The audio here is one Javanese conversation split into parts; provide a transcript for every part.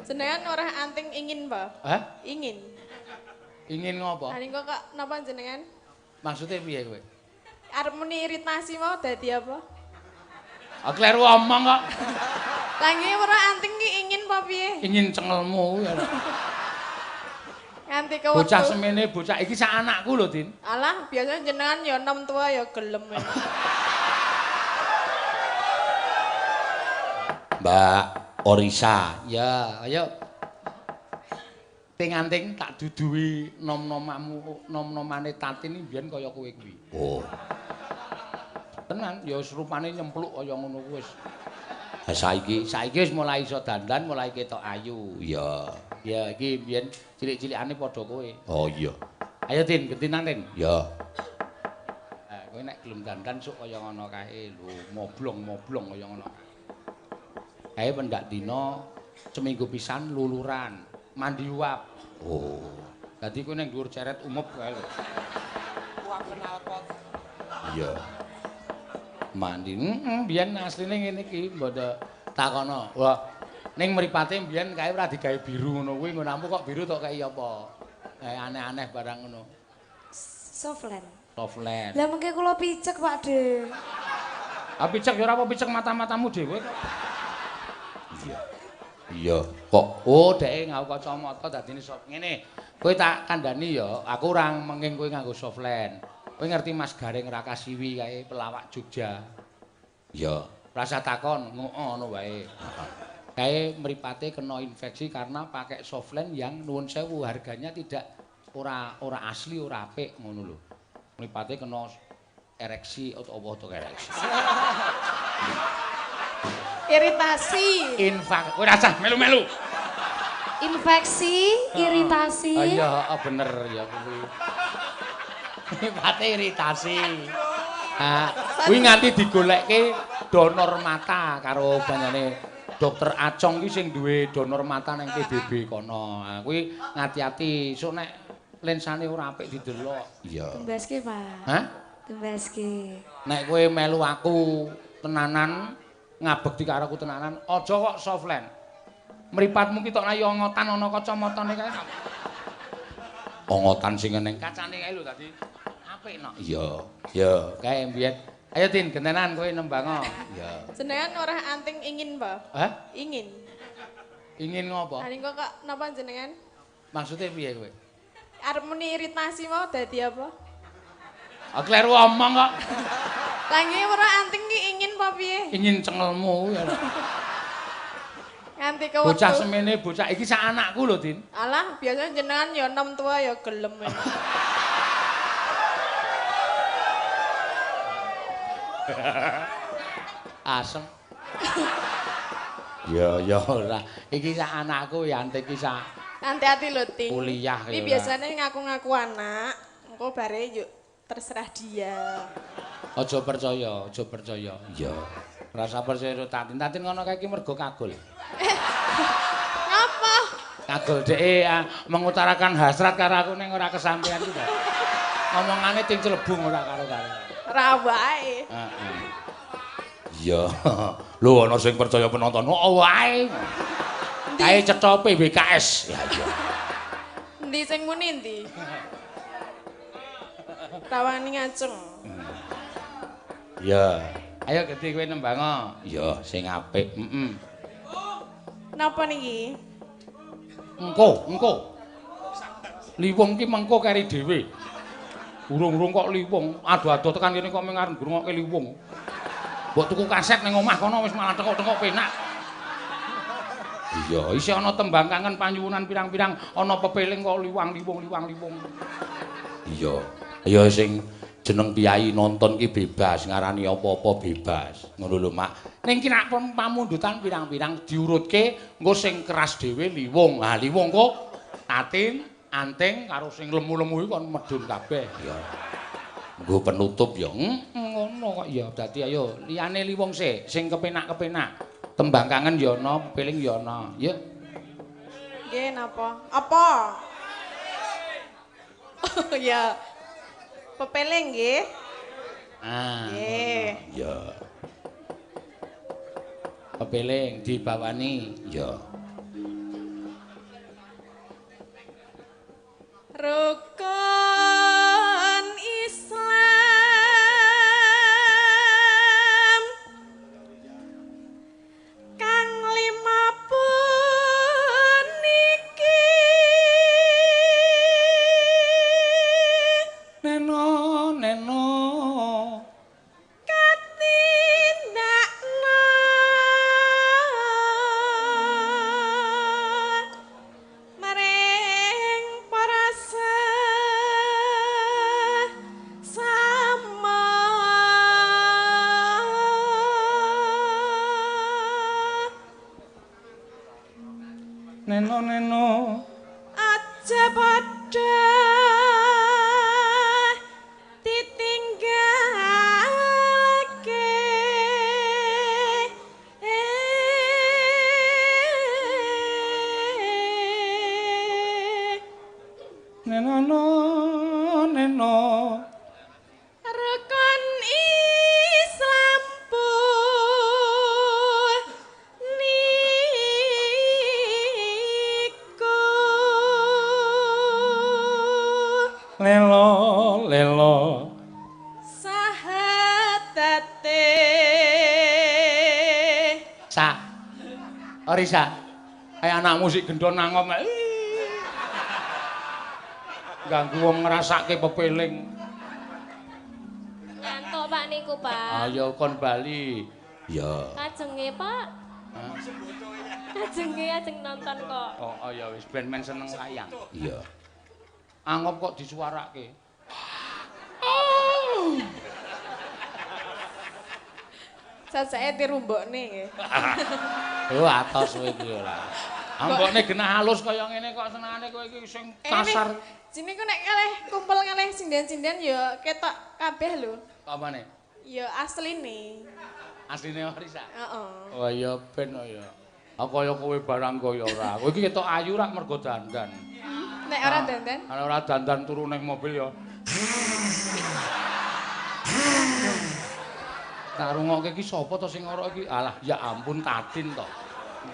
Jenengan ora anting ingin, Pak? Hah? Ingin. Ingin ngopo? Lah niku kok napa jenengan? Maksudnya piye kowe? Arep muni iritasi mau dadi apa? Ah kleru omong kok. Lah nggih ora anting ki ingin apa piye? Ingin cengelmu ya. Nganti ke wektu. Bocah semene bocah iki sak anakku lho, Din. Alah, biasanya jenengan ya enom tua ya gelem. Mbak Orisa. Ya, ayo. Ting-anting tak duduhi nom-nomamu, nom-nomane Tatin iki mbiyen kaya kowe kuwi. Oh. Tenan, ya wis rupane nyempluk kaya ngono kuwi wis. Ha saiki Saiki wis mulai iso dandan, mulai ketok ayu. iya. Ya iki mbiyen cilik-cilikane padha kowe. Oh iya. Ayo Tin, gentinan Tin. Ya. Nah, kowe nek gelem dandan sok kaya ngono kae lho, moblong-moblong kaya ngono. Kae pendak dina seminggu pisan luluran, mandi uap. Oh. Dadi kowe ning dhuwur ceret umep kae lho. Uap knalpot. Iya. Mandi. Heeh, mbiyen asline ngene iki mbok takono. Wah, ning mripate mbiyen kae ora digawe biru ngono kuwi, nggonmu kok biru tok kae apa? Aneh-aneh barang ngono. Softland. Softland. Lah mengke kula picek, Pak De. Ah picek ya ora apa picek mata-matamu dhewe kok. Iya. Iya, kok oh dheke nganggo kacamata dadine soft ngene. Kowe tak kandhani ya, aku ora menging kowe nganggo softland. Kowe ngerti Mas Gareng Rakasiwi kae pelawak Jogja. Iya. Rasa takon, ngono wae. Kae mripate kena infeksi karena pakai softland yang nuwun sewu harganya tidak ora asli, ora apik ngono lho. Mripate kena ereksi atau apa to ereksi. Iritasi. Infak. Kowe rasah melu-melu. Infeksi, iritasi. Oh iya, bener ya kuwi. Mripate iritasi. Ah, kuwi nganti digolekke donor mata karo banyane Dokter Acong ki sing duwe donor mata nang PBB kono. Ah, kuwi ngati-ati sok nek lensane ora apik didelok. Iya. Tumbaske, Pak. Hah? Tumbaske. Nek kowe melu aku tenanan ngabekti karo aku tenanan, aja kok softland. Mripatmu ki tok ayo ongotan ana kacamatane kae. Ongotan sing eneng kacane kae lho dadi apik no. Iya. Ya, kae mbiyen. Ayo Tin, gentenan kowe nembango. Iya. Jenengan ora anting ingin, Pak? Hah? Ingin. Ingin ngopo? Lah niku kok napa jenengan? Maksudnya piye kowe? Arep muni iritasi mau dadi apa? Ah kleru omong kok. Lah nggih ora anting ki ingin apa piye? Ingin cengelmu ya. Nganti ke wektu. Bocah semene bocah iki sak anakku lho, Din. Alah, biasanya jenengan ya enom tua ya gelem. Asem. Ya ya ora. Iki sak anakku ya antik iki sak. Hati-hati lho, Ting. Kuliah ya. Iki biasane ngaku-ngaku anak, engko bare yuk terserah dia. Aja percaya, aja percaya. Iya. Rasa percaya karo Tatin. Tatin ngono kae iki mergo kagol. Ngapa? Kagol dheke mengutarakan hasrat karo aku ning ora kesampean iki. Ngomongane ting celebung ora karo-karo. Ora wae. Heeh. Iya. Lho ana sing percaya penonton. Oh wae. Kae cetha PWKS. Ya iya. Endi sing muni endi? Tawani ngaceng. Iya. Ayo gedhe kowe nembango. Iya, sing apik. Heeh. Napa niki? Engko, engko. Liwung ki mengko keri dhewe. Urung-urung kok liwung, ado-ado tekan kene kok mung arep ngrungokke liwung. Mbok tuku kaset ning omah kono wis malah tekok-tekok penak. Iya, isih ana tembang kangen panyuwunan pirang-pirang, ana pepeling kok liwang liwung liwang liwung. Iya. Ya sing jeneng piyai nonton ki bebas, ngarani apa-apa bebas. Ngono lho, Mak. Ning ki nek pamundutan pirang-pirang diurutke engko sing keras dhewe liwung. Ha liwung kok Tatin, anting karo sing lemu-lemu iki kon medhun kabeh. Iya. Nggo penutup ya. Ngono kok ya. Dadi ayo liyane liwung sik, sing kepenak-kepenak. Tembang kangen ya ana, pepeling ya ana. Ya. Nggih napa? Apa? Oh ya. Pepeling nggih. Ah. Nggih. Ya. Pepeling dibawani. Ya. Neno neno aja padha ditinggalake. Neno neno rukun Islam puniku. Lelo lelo sahadate. Sa Orisa, ayo anakmu sik gendon nangop. Ganggu wong ngrasake pepeling. Ngantuk Pak niku, Pak. Ayo kon bali. Ya. Kajenge, Pak. Kajenge ajeng nonton kok. Oh, ya wis ben men seneng wayang. Iya. Angop kok disuarake. Sasake dirumbokne nggih. Oh, atos kowe iki ora. Ambokne genah halus kaya ngene kok senengane kowe iki sing kasar. Jine ku nek kalih kumpul kalih sinden-sinden ya ketok kabeh lho. Apane? Ya asline. Asline Orisa? Heeh. Oh ya ben ya. Aku kaya kowe barang kaya ora. Kowe iki ketok ayu rak mergo dandan. Nek ora dandan? Nek ora dandan turu ning mobil ya. Tak rungokke iki sapa to sing ngorok iki? Alah ya ampun Tatin to.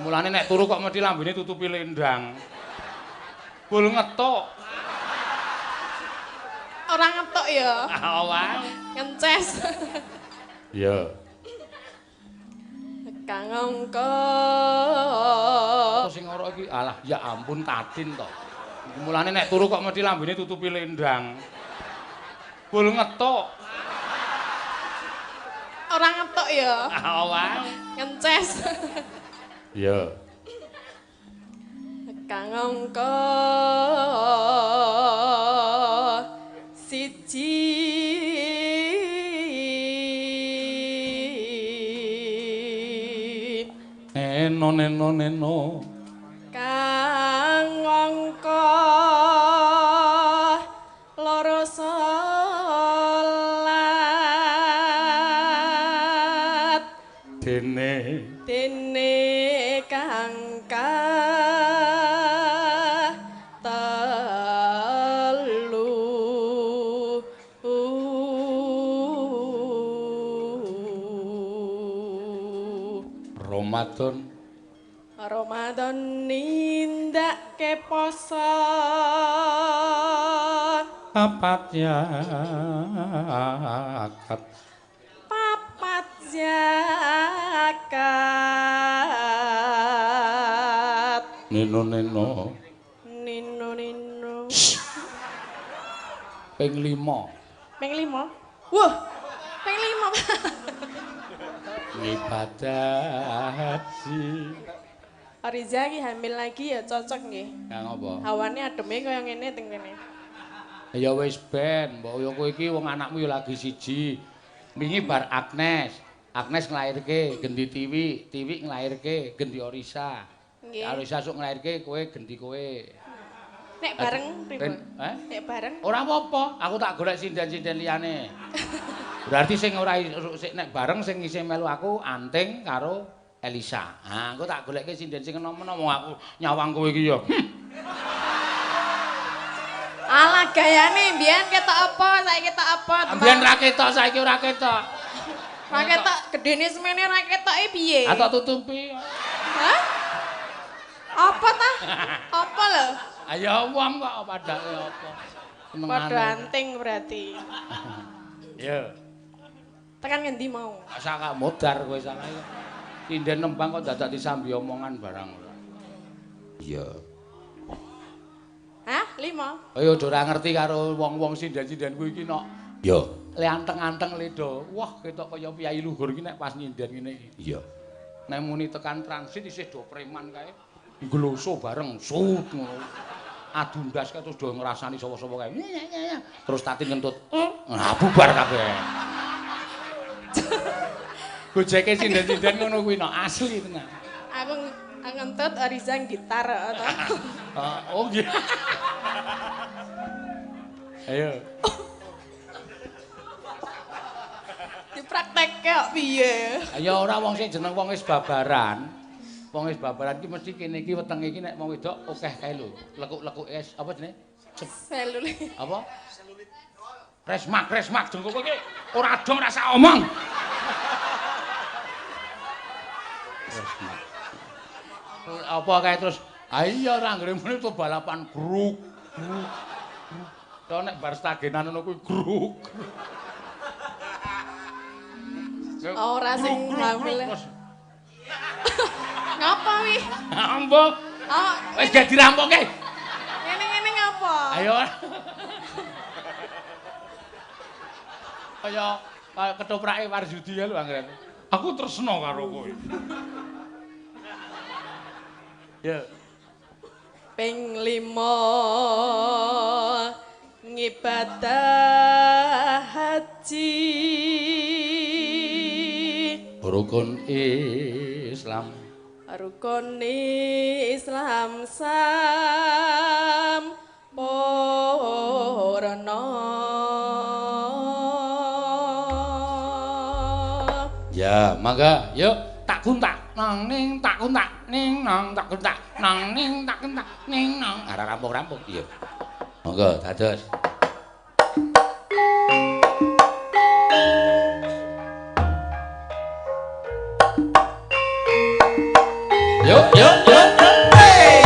Mulane nek turu kok mesti lambene tutupi lendang. Bul ngetok. Ora ngetok ya. Awas. Ngences. Iya. Kang angka sing ngorok iki. Alah ya ampun Tatin to. Mulane nek turu kok mesti lambene tutupi lendang. Bul ngetok. Ora ngetok ya. Awas. Ngences. Iya. Kang angka siji neno neno neno kang angka loro salat dene dene kang telu. Ramadan Ramadan nindakake poso papat zakat papat zakat nino nino nino nino ping 5 ping 5 wah ping 5 ibadah haji. Oriza iki hamil lagi ya cocok nggih. Ya ngopo? Hawane ademe kaya ngene teng kene. Ya wis ben, mbok yo kowe iki wong anakmu ya lagi siji. Wingi bar Agnes, Agnes nglairke gendi Tiwi, Tiwi nglairke gendi Orisa. Nggih. Orisa sok nglairke kowe gendi kowe. Nek bareng pripun? Eh? Nek bareng? Ora apa-apa, aku tak golek sinden-sinden liyane. Berarti sing ora sing nek bareng sing isih melu aku Anting karo Elisa. Ha, aku tak golekke sinden sing enom-enom wong aku nyawang kowe iki ya. Alah gayane mbiyen ketok apa saiki ketok apa? Mbiyen ra ketok saiki ora ketok. Ra ketok gedene semene ra ketoke piye? Ha tak tutupi. Hah? Apa ta? Apa lho? Ayo wong kok padake apa? Padha anting berarti. Ya. Tekan ngendi mau? Sak kak modar kowe salah. Sinden nembang kok dadak disambi omongan barang ora. Iya. Hah? 5. Ayo ora ngerti karo wong-wong sinden-sinden kuwi iki nok. Iya. Le anteng-anteng le do. Wah, ketok kaya piyai luhur iki nek pas nyinden ngene iki. Iya. Nek muni tekan transit isih do preman kae. Ngloso bareng sut ngono. Adu ndas kae terus do ngrasani sapa-sapa kae. Terus Tatin ngentut. Nah, bubar kabeh. Gojeke sinden-sinden ngono kuwi nok asli tenan. Aku ngentut kentut, Oriza gitar atau. Oh nggih. Ayo. Dipraktekke kok piye? Ya ora wong sing jeneng wong wis babaran. Wong wis babaran ki mesti kene iki wetenge iki nek wong wedok akeh kae lho. Lekuk-lekuk es apa jenenge? Selulit. Apa? Selulit. Resmak, resmak jengko kowe iki ora dong rasa omong. Resmak. Apa kae terus? Ah iya ora anggere muni to balapan gruk gruk. To nek bar stagenan ngono kuwi gruk. Ora sing hamil. Ngapa wi? Ambo. Oh, wis gak dirampungke. Ngene-ngene ngapa? Ayo. Kaya ketoprake Warzudi ya lho anggere. Aku tresno karo kowe. Ya. Ping 5 ngibadah haji. Rukun Islam. Rukun Islam sampurna. Ya, mangga, yuk tak kuntak nang ning tak kuntak ning nang tak kuntak nang ning tak kuntak ning nang ora rampung-rampung. Iya. Monggo dados. Yuk, yuk, yuk. Hey.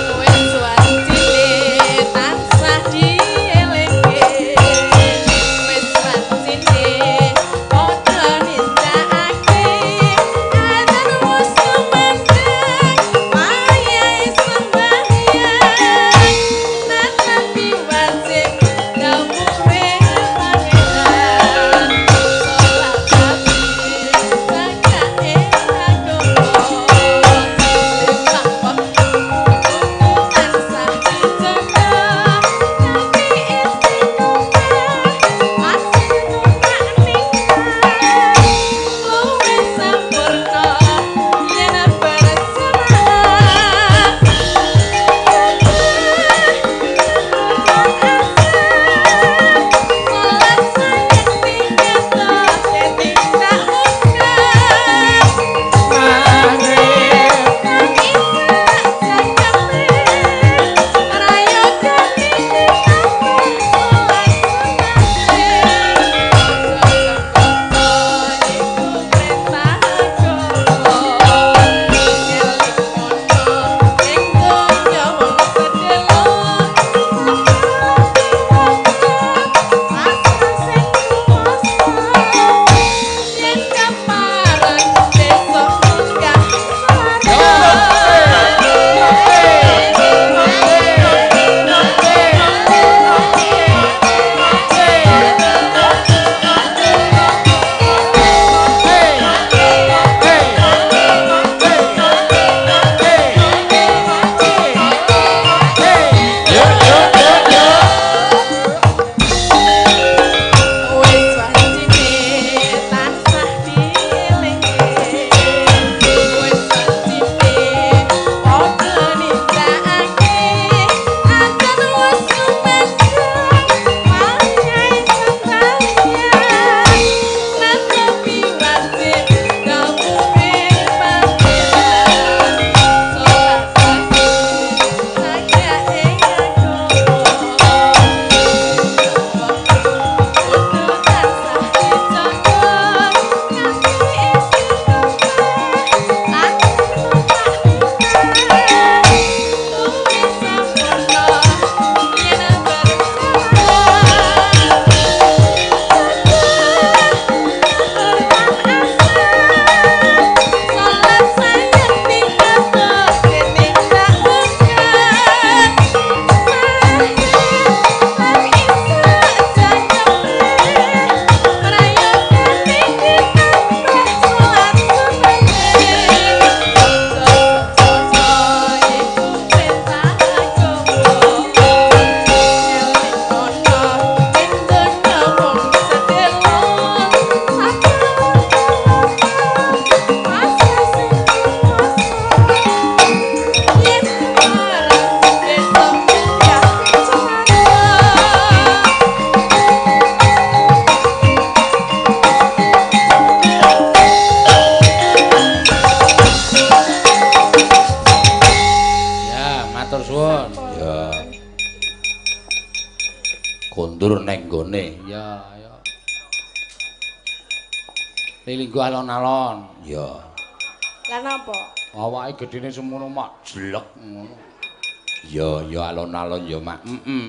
Kowe suwan cilik tansah dielingke. Lilinggo alon-alon. Ya. Lah napa? Awake gedene semono mak jelek ngono. Ya, ya alon-alon ya, Mak. Heeh.